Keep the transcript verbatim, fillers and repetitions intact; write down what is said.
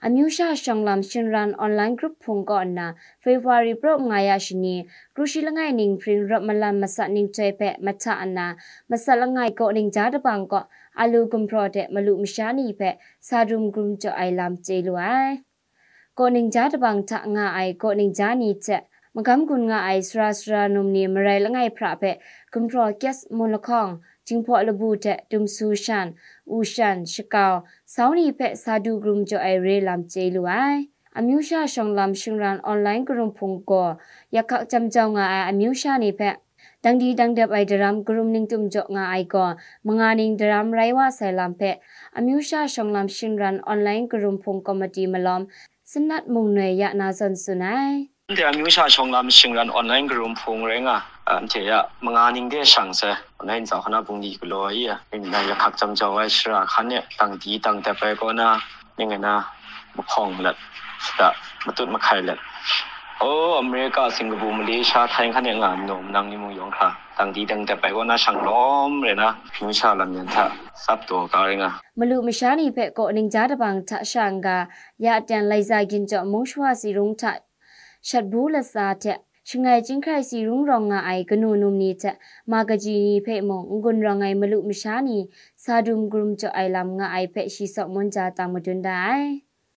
Amyu sha shawng lam shingran online group hpung kaw nna, February pra mnga ya shani, kru shi langai ning hpring rawt malam masat ninghtoi hpe mahta nna, masat langai kaw ningja dabang kaw alu gumhpraw de malu masha ni hpe sa dum grum jaw ai lam chye lu ai. Kaw ningja dabang hta nga ai kaw ningja ni hte, magam gun nga ai sara sara num ni marai langai hpra hpe gumhpraw kyes mun lahkawng, jinghpaw labu hte dumsu shan, u shan, shakau, sau ni hpe sa du grum jaw ai re lam chye lu ai. Amyu sha shawng lam shingran online karum hpung gaw, yak hkak jam jau nga ai amyu sha ni hpe, dangdi dangdep ai daram karum ningtum jaw nga ai gaw, manga ning daram rai wa sai lam hpe, amyu sha shawng lam shingran online karum hpung komiti malawm, Sanat Mung Noi ya na zawn tsun ai. Anhte amyu sha shawng lam shingran online karum hpung rai nga, anhte ya manga ning de shang sai, online zau hkana bungli galaw ai, ning na yak hkak jam jau ai shara hkan e, dangdi dangdep ai kaw na, ning na mahkawng let, shada matut mahkai let, o America, Singapore, Malaysia, Thai hkan e nga num nang ni mung yawng hkra, dangdi dangdep ai kaw na shang lawm re na, amyu sha lam yan hta tsap taw ga rai nga. Malu masha ni hpe kaw ningja dabang hta sha n-ga, ya ten Laiza Ginjaw mung shawa si rung hta, shatbu latsa hte, shangai chyinghkrai si rung rawng nga ai kanu num ni hte, ma kaji ni hpe mung n-gun rawng ai malu masha ni, sa dum grum jaw ai lam nga ai hpe shi saw mun ja tang madun da ai.